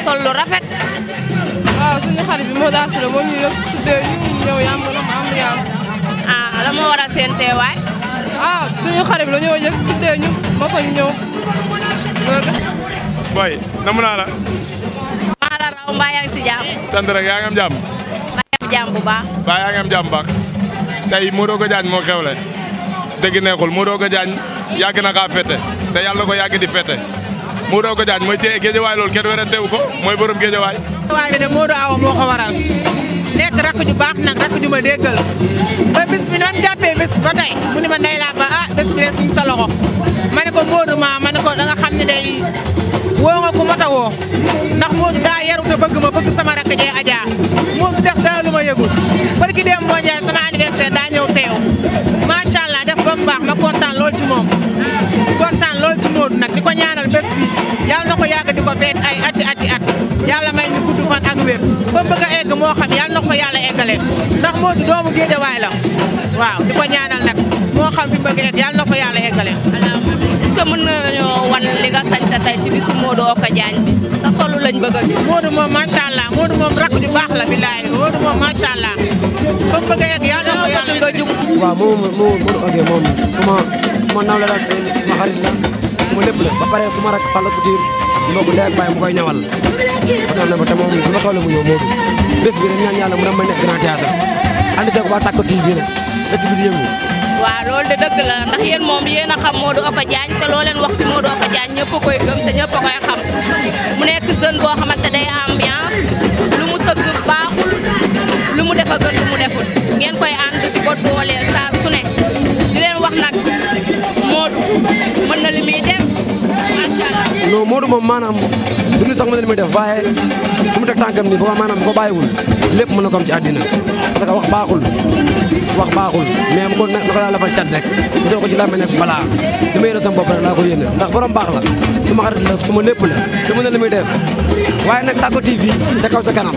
sol lu rafet. waaw suñu xarit bi moo daal si la moo ñu yëpp tuddee ñu ñëw yàmb na ma ambiance. ah la moo waral seen teewaay. suñu xarit bi la ñëw yëpp tuddee ñu ba fa ñu ñëw loolu. boy namu naa la. maa la raw mbaa yaa ngi si jàmm. sant rek yaa ngi am jàmm. maa ngi am jàmm bu baax. mbaa yaa ngi am jàmm baax. tey Modou Oka Diagne moo xewle. dëgg neexul Modou Oka Diagne yàgg na kaa fete te yàlla ko yàgg di fete. Modou Oka Diagne mooy téye géejawaay loolu kenn werantewu ko mooy borom géejawaay. waaye bi de Modou Awa moo ko waral nekk rakk ju baax nag rakk ju ma déggal ba bis bi doon jàppee bis ba tey mu ni ma ndey laa ba bés bi des sa loxo ma ne ko Modou ma ne ko da nga xam ne day woo nga ku mot a woo ndax Modou daa yaru te bëgg ma bëgg sama rakk jee Adja Modou def dara lu ma yëgul barki dem moo Ndiaye sama anniversaire daa ñëw teew macha allah def ba mu baax ma kontaan lool ci moom kontaan lool ci Modou nag di ko ñaanal bés bi yàlla na ko yàgg di ko feet ay ati at yàlla may ñu gudd fan ak wér ba bëgg a egg moo xam yàlla na ko yàlla eggalee ndax Modou doomu géejawaay la waaw di ko ñaanal nag moo xam fi bëgg a egg yàlla na ko yàlla eggalee. est-ce que mën nañoo wan li nga sañ sa tey ci bisu Modou Oka Diagne bi sa solu lañ bëgg a gis. Modou moom macha allah Modou moom rakk ju baax la billaay Modou moom macha allah ba bëgg a egg yàlla na ko yàlla nga jug. waaw Modou Oka moom suma naaw la daal suma xarit la suma lépp la ba pare suma rakk Fallou Couture mbokk ndey ak baay mu koy ñawal ñaan na ko te moom bu ma xewle mu ñëw Modou bés bi dañ ñaan yàlla mu dem may nekk grand théâtre andi teg waa Tacko TV nag dëkk bi di yëngu. waaw loolu de dëgg la ndax yéen moom yéen a xam Modou Oka Diagne te loo leen wax ci Modou Oka Diagne ñëpp a koy gëm te ñëpp a koy xam mu nekk jeune boo xamante day ambiance lu mu tëgg baaxul lu mu def a gën lu mu deful ngeen koy ànd di ko dooleel saa su ne di leen wax nag Modou mën na li muy def macha allah. non Modou moom maanaam du nit sax mën na li muy def waaye fu mu teg tànkam nii ba maanaam bu ko bàyyiwul lépp mën na ko am ci àddina parce que wax baaxul mais mu ko na ko daal la fa cat rek mu doo ko ci làmmiñ ak balaa li ma yéene sama bopp rek laa ko yéene ndax borom baax la suma xarit la suma lépp la te mën na li muy def waaye nag Tacko TV ca kaw ca kanam.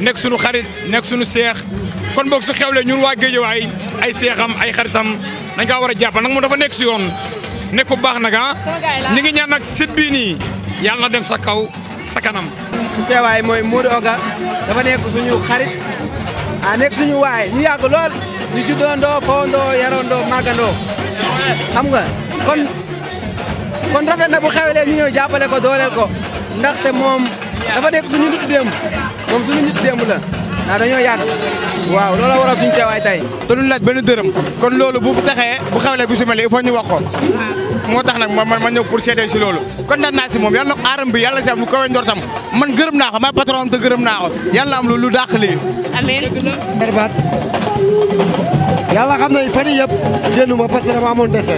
nekk suñu xarit nekk suñu seex kon boog su xewlee ñun waa Géejawaay ay seexam ay xaritam dañ kaa war a jàppal nag moom dafa nekk si yoon nekk bu baax nag ah ñi ngi ñaan nag site bii nii yàlla na dem sa kaw sa kanam. teewaay mooy Modou Oga dafa nekk suñu xarit nekk suñu waay ñu yàgg lool ñu juddoondoo fowandoo yarandoo màggandoo xam nga kon rafet na bu xewlee ñu ñëw jàppale ko dooleel ko ndaxte moom dafa nekk suñu nit démb moom suñu nit démb la dañoo yàgg waaw loolu waral suñu teewaay tey. te duñ laaj benn dërëm kon loolu bu taxee bu xewlee bu si mel il faut ñu wax ko moo tax nag ma ñëw pour seetee si loolu kontaan naa si moom yàlla na aaram bi yàlla si am lu kawe njortam man gërëm naa ko may patron am te gërëm naa ko yàlla na am lu dàq lii. amiin. Herbat yàlla xam nañ fan yii yëpp génnuma parce que dama amoon dese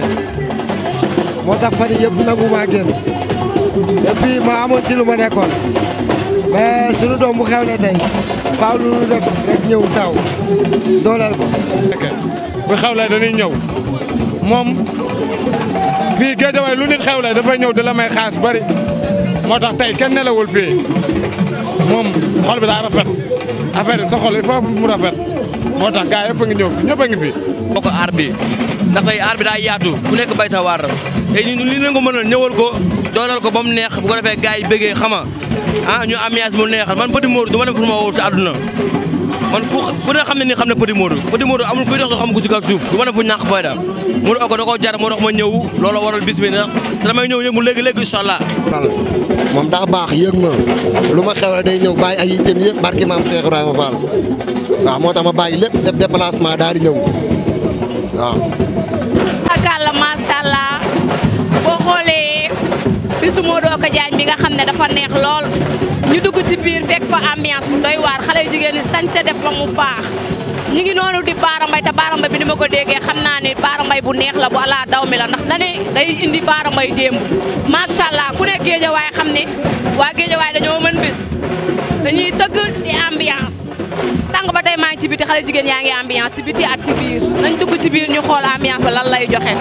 moo tax fan yii yëpp nangu maa génn et puis ma amoon ci lu ma nekkoon mais sunu doom bu xewlee tey faaw lu ñu def rek ñëw taw dooleel ko. bu xewlee dañuy ñëw moom fii Géejawaay lu nit xewlee dafay ñëw di la may xaas bari moo tax tey kenn nelawul fii moom xol bi daa rafet affaire yi sa xol il faut mu rafet moo tax gars yëpp a ngi ñëw ñëpp a ngi fi. bokk aar bi ndax tey aar bi daa yaatu ku nekk bay sa waar te ñun li leen ko mënal ñëwal ko doolal ko ba mu neex bu ko defee gars yi bëggee xama ñu ambiance mu neexal man Petit Modou du ma dem fu ma woo si àdduna man ku ne xam ne ni xam ne Petit Modou amul kuy dox doo xam ko si kaw suuf du ma dem fu ñàkk fayda Modou Oga da koo jar moo tax ma ñëw loolu waral bis bi nag te damay ñëw yëngu léegi incha allah. moom daa baax yëg ma lu ma xewle day ñëw bàyyi ay yitteem yëpp barki maam Cheikh Ibrahima Fall waaw moo tax ma bàyyi lépp def déplacement daal di ñëw waaw. akalla macha allah boo xoolee bisu Modou Oga Diagne bi nga xam ne dafa neex lool ñu dugg ci biir fekk fa ambiance bu doy waar xale jigéen ñi sañse def ba mu baax ñu ngi noonu di Baara Mbaye te Baara Mbaye bi ni ma ko déggee xam naa ne Baara Mbaye bu neex la bu ala daw mi la ndax day indi Baara Mbaye démb macha allah ku ne Géejawaay xam ne waa Géejawaay dañoo mën bis dañuy tëgg di ambiance sànq ba tey maa ngi ci biti xale jigéen yaa ngi ambiance ci biti at ci biir nañ dugg ci biir ñu xool ambiance ba lan lay joxe.